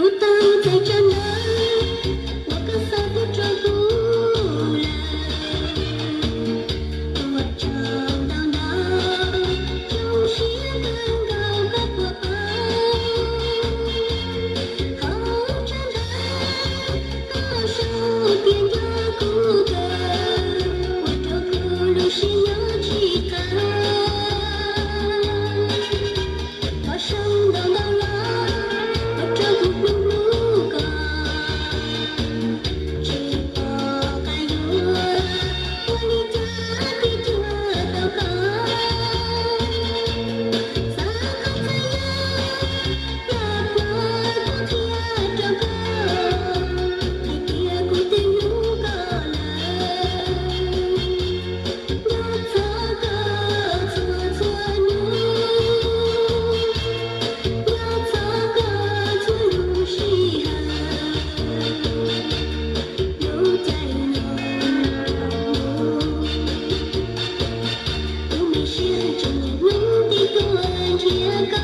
Kuv tau txais tsa ntawv uas koj xa tuaj rau kuv lawm, ua tsaug ntau ntau, zoo siab kawg nkaus koj puas paub. Hauv tsab ntawv koj sau tias nco kuv kawg, ua rau kuv lub siab nyob tsis qab. Thov zoo ntau ntau los ua rau kuv hlub hlub koj, tsis pom qab yuav, ua li cas thiaj cuag tau koj. Xav koj txhaj yog yam pluag koj qhia rau koj, hais tias kuv twb hlub koj lawm. Nco txog koj txhua txhua hnub, nco txog koj txhua lub sij hawm, lub caij nyoog, kuv me siab tseem niaj hnub tig tuaj nrhiav koj.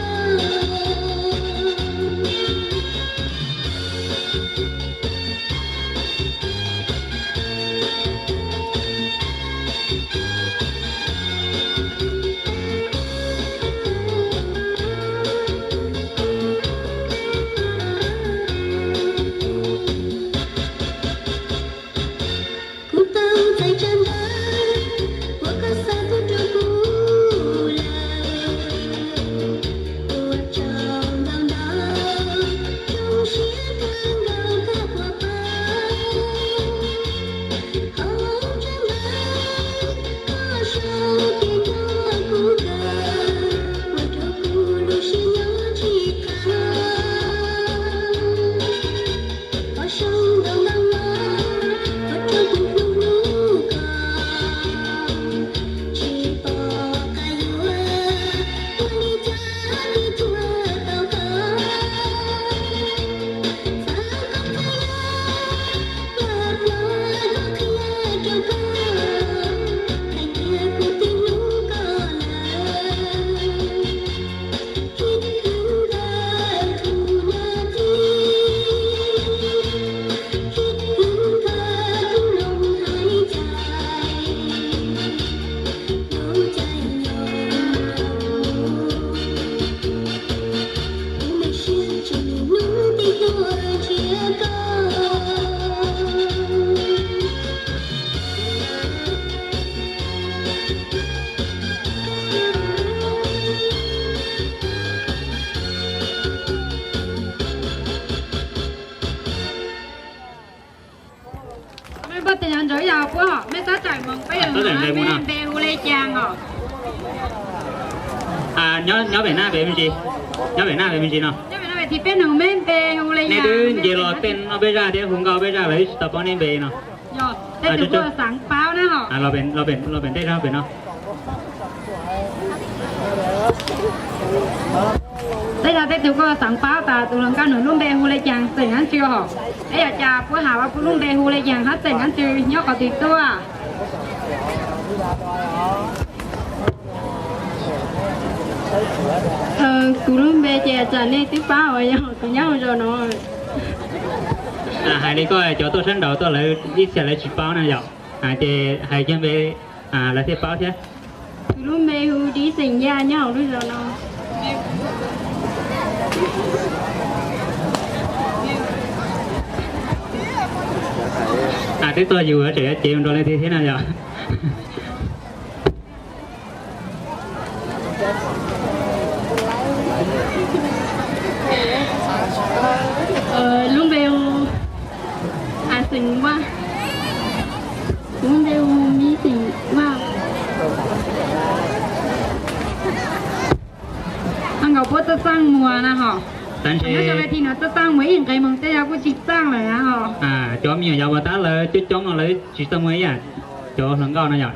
Kuv tau txais tsa ntawv uas koj xa tuaj rau kuv lawm, ua tsaug ntau ntau, zoo siab kawg nkaus koj puas paub. Hauv tsab ntawv koj sau tias nco kuv kawg, ua rau kuv lub siab nyob tsis qab. Thov zoo ntau ntau los ua rau kuv hlub hlub koj, tsis pom qab yuav, ua li cas thiaj cuag tau koj. Xav koj txhaj yog yam pluag koj qhia rau koj, hais tias kuv twb hlub koj lawm. Khib khwv nkawd tus niam txiv, khib khwv nkawd tus looj hais cai, lub caij nyoog, kuv me siab tseem niaj hnub tig tuaj nrhiav koj. Mej npaj tes nyob ntawd yog puab hom mej tab tom mus peb yog mej npe hu le caag os? Nyob pem naj pem me ntsis, nyob pem naj pem me ntsis no. Nyob pem naj pem ntsis, peb nug mej npe hu le caag. Nej twb nce los tej no peb zaj thiab hu nkauj peb zaj lawm tsis tau paub nej npe no. Tej tus kuj xaav paub na hom. Los pem, los pem tej zaj pem no. Tej yog tej tug kuj xaav paub tas tus hluas nkauj nws lub npe hu le caag xeem dlaab tsi hom. Peb yuav cas puab has ua puab lub npe hu le caag hab xeem dlaab tsi nyob qhov twg tuaj. Kuv lub npe ces tsam nej twb paub uas yog kuv nyob hauv zos no. Hais li koj cov tuaj sab nraud tuaj lawv ib txhia lawv tsis paub na yom, ces hais kiag npe lawv thiaj paub thiab. Kuv lub npe hu Dib Xeem Yaj nyob hauv lub zos no. Twb tuaj yus tseem yuav cev mus nrog leej twg thiab na yom. Lub npe hu A Xeem Vaj. Kuv lub npe hu Mib Xeem Vaj. Nkaus puab txaj txaaj muag na hom. Nyob rau vaj thib no txaj txaaj muag ib nqe moog tej yog kuj tsis txaaj lawm na hom. Cov me nyuam yaus uas tab lawv coob coob no lawv tsis txaj muag ib yam cov hluas nkauj no yom.